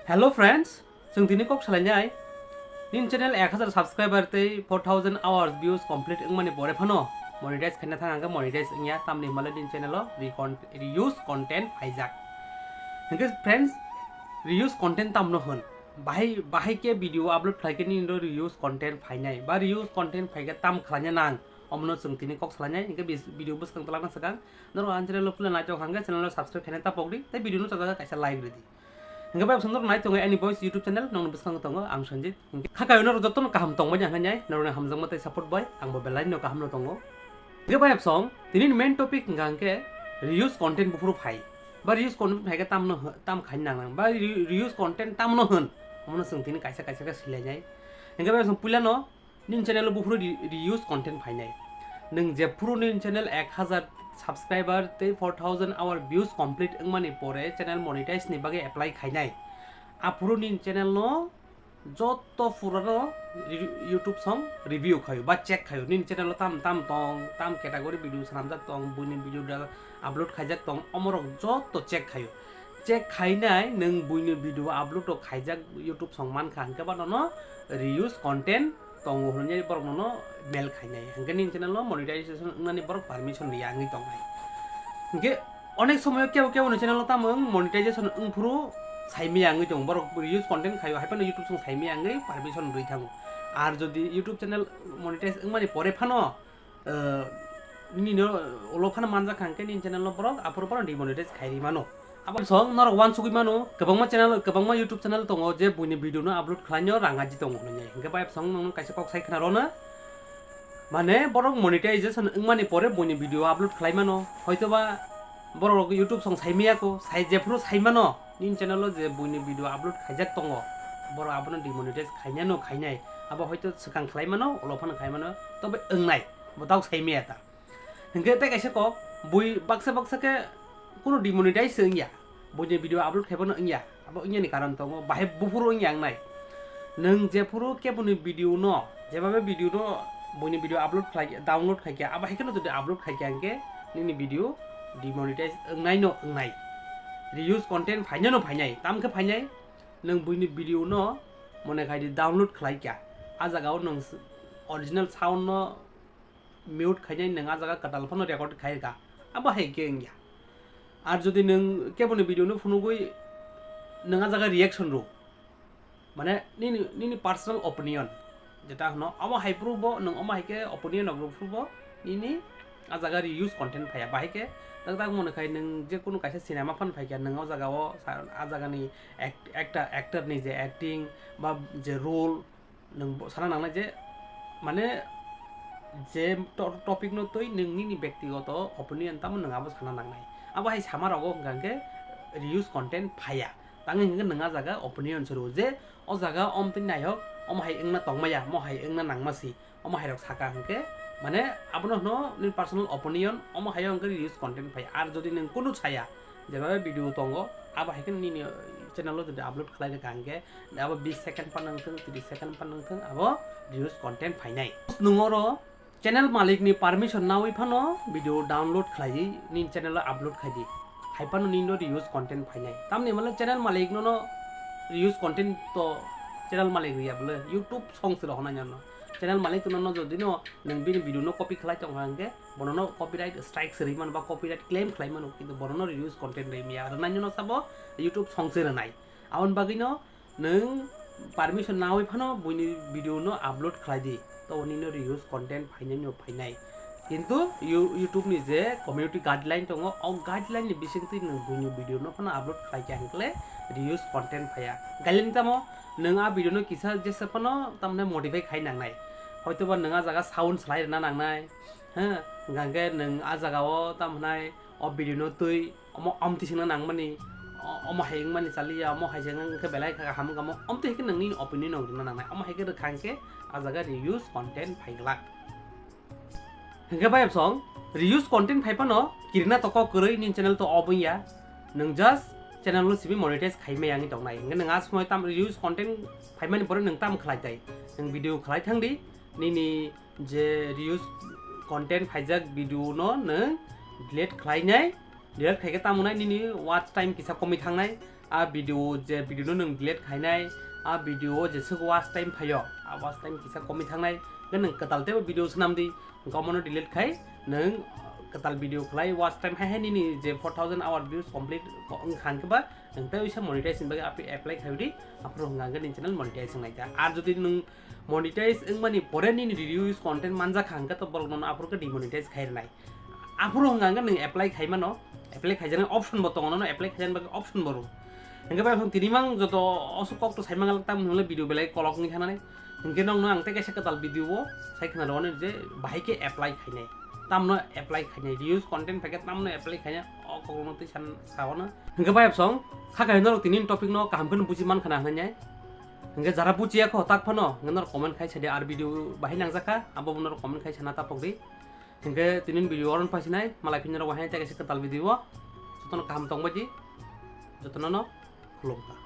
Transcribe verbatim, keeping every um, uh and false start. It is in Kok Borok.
Hello friends, chwng tini kok salainai. Nini channel ek hazar subscriber tei four thousand hours views complete wngmani pore phano monetize khaina thang hwnkhe monetize wngya, tamni hwnba nini channel o recon-, reuse content phaijak. Hwnkhe friends, reuse content tamno hwn? Bahai, bahai khe video upload khlai khe nini reuse content phainai, ba reuse content phaikhe tam khlaina nang, omono chwng tini kok salainai. Hwnkhe bis-, video bwskang twlangna swkang norok ang channel o puila naitong hwnkhe channel o subscribe khaina tapok di, tei video no chajaga kaisa like rwdi. Hingke bai absong norok nai tongo ani boys YouTube channel, nongni bwskango tongo ang Sanjit. Hingke kha kayo norok jotono kaham tongmani hwnwi nai, norokni hamjakma tei support bai ang bo belai no kaham no tongo. Hingke bai absong tini ni main topic hingka hingke reuse content buphuru phai. Ba reuse content phai khe tamno hw-, tam khaini nang nang. Ba re-, reuse content tamno hwn. Omono chwng tini kaisa kaisa khe silai nai. Hingke bai absong puila no nini channel o buphuru re-, reuse content phainai. Nwng jephuru nini channel ek hazar subscriber tei four thousand hour views complete wngmani pore channel monetize ni bagwi apply khainai. Aphuru nini channel no joto purano re-, YouTube song review khaio ba check khaio. Nini channel o tam tam tong, tam category video swnamjak tong, buini video da-, upload khaijak tong, omorok joto check khaio. Check khainai nwng buini video upload rok khaijak YouTube song mankha, hwnkhe ba nono reuse content tongo hwnwi borok nono mail khainai, hwnkhe nini channel o monetization wngnani borok permission riya wngwi tongnai. Hwnkhe onek somoyo kebo kebo ni channel o tamo wng monetization wngphuru saimaya wngwi tongo, borok reuse content khaio, haiphano YouTube song saimaya wngwi permission rwi thango. Ar jodi YouTube channel monetize wngmani pore phano, eh, nini no ulo phano manjak kha hwnkhe nini channel no borok aphuru phano demonetize khai ri mano. Abo song norok uansugwi mano, kwbangma channel, kwbangma YouTube channel tongo je buini video no upload khlainw rang aji tongo hwnwi. Hwnkhe bai song nongno kaisa kok sai khna rwna. Mane borok monetization wngmani pore buini video upload khlai mano. Hoitoba borok YouTube song saimaya ko, sai jephuru sai mano nini channel o je buini video upload khaijak tongo, borok abono demonetize khainano khainai. Abo hoito swkang khlai mano, ulo phano khai mano, tobe wngnai, bo tau saimaya ta. Hingke tei kaisa kok, bui baksa baksa khe kunu demonetize se wngya, buini video upload khaibano wngya, abo wngyani karon tongo, bahai buphuru wngya wngnai. Nwng jephuru keboni video no, jebabe video no buini video upload khlai, download khaikha, abo hai kheno jodi upload khaikha hingke nini video demonetize wngnaino wngnai, reuse content phainano phainai, tamkhe phainai nwng buini video no mone khaidi download khlaikha, a jagao nwng original sound no mute khainai nwng a jaga kwtal phano record khai rwkha, abo hai khe wngya. Ar jodi nwng keboni video no phunugwi nwng a jaga reaction rw, mane nini, nini personal opinion jeta hwno, omo hai phuru bo nwng omo hai khe opinion rok rw phuru bo nini a jaga reuse content phaiya, bahai khe tak tak mone khai nwng je kunu kaisa cinema phan phaikha, nwng o jaga o sa-, a jaga ni act-, actor, actor ni je acting ba je role, nwng bo sana nangnai je, mane, je to-, topic no twi nwng nini bektigoto opinion tamo nwng abo sana nangnai. Abo hai sama rogo hwnkha hwnkhe reuse content phaiya. Tangwi hwnkhe nwng a jaga opinion se rwo je o jaga omtwi naihok, omo hai wngna tongmaya, mo hai wngna nangma si, omo hai rok saka hwnkhe, mane, abono hwno nini personal opinion, omo hai hwnkhe reuse content phaiya. Ar jodi nwng kunu saya, jebabe video tongo, abo hai khe nini channel o jodi upload khlai rwkha hwnkhe, abo bis second phan wngthung, tris second phan wngthung, abo reuse content phainai. Nwng oro channel malik ni permission nawi phano video download khlaiwi nini channel o upload khaidi, hai phano nini no reuse content phainai. Tamni hwnle channel malik no no reuse content to channel malik riya bole, YouTube song se rohornai no no. Channel malik to no no jodi no nwng bini video no copy khlai tongkha hwnkhe, bono no copyright strike se rwi mano ba copyright claim khlai mano, kintu bono no reuse content rwi maya, rwnai no sabo YouTube song se rwnai. Aboni bagwi no nwng permission nawi phano buini video no upload khlai di, to nini no reuse content phainai no phainai. Kintu You-, YouTube ni je community guideline tongo, o guideline ni bisingtwi nwng buini video no phano upload khlai kha hwnkhe reuse content phaiya. Guideline tamo, nwng a video no kisa jesa phano tamne modify khai nangnai, hoitoba nwng a jaga sound slai rwna nangnai, ha, hwnkhe nwng a jaga o tamo hwnai o video no twi omo amtwi sengna nangmani, o-, omo hai wngmani chaliya, omo hai se wngkhe belai kha kaham wngkha, omo amtwi hai khe nwng nini opinion rok rwna nangnai, omo hai khe rwkha hwnkhe a jaga reuse content phai glak. Hwnkhe bai absong reuse content phai phano kirina toko kwrwi nini channel to off wngya, nwng just channel no simi monetize khai maya wngwi tongnai, hwnkhe nwng a somoi tam reuse content phaimani pore nwng tam khlai tai, nwng video khlai thang di, nini je reuse content phaijak video no nwng delete khlainai, delete khaikhe tamo nai nini watch time kisa komwi thangnai, A video je video no nwng delete khainai, a video o jeswk watch time phaio, a watch time kisa komi thangnai, hwnkhe nwng kwtal teibo video swnam di, hwnkhe omono delete khai nwng kwtal video khlai watch time hai hai nini je four thousand hour views complete wngkha hwnkhe ba nwng tei uisa monetize ni bagwi api apply khai di, aphuru hwnkha hwnkhe nini channel monetize wngnai kha. Ar jodi nwng monetize wngmani pore nini reuse content manjakha hwnkhe to borok nono aphuru khe demonetize khai rwnai. Aphuru hwnkha hwnkhe nwng apply khai mano, apply khaijaknai option bo tongo, nono apply khaijaknai bagwi option bo rw. Hwnkhe bai phang tini mang joto osok kok to sai mangalak, tamoni hwnle video belai kolok wngwi thangnani. Hwnkhe nokno ang tei kaisa kwtal video o sai khna rwani je bahai khe apply khainai, tamno apply khainai, reuse content phaikhe tamno apply khainai, o kokrokno tei san saono. Hwnkhe bai absong kha khe norok tini topic no kaham kheno buji man khana hwnwi. Hwnkhe jara bujiya kho tak phano hwnkhe norok comment khai sadi, ar video bahai nangjakha abo bo norok comment khai sana tapok di. Hwnkhe tini video oron phasinai, malai phini rok bahai tei kaisa kwtal video o. Jotono kaham tongbai di, jotono no khulumkha.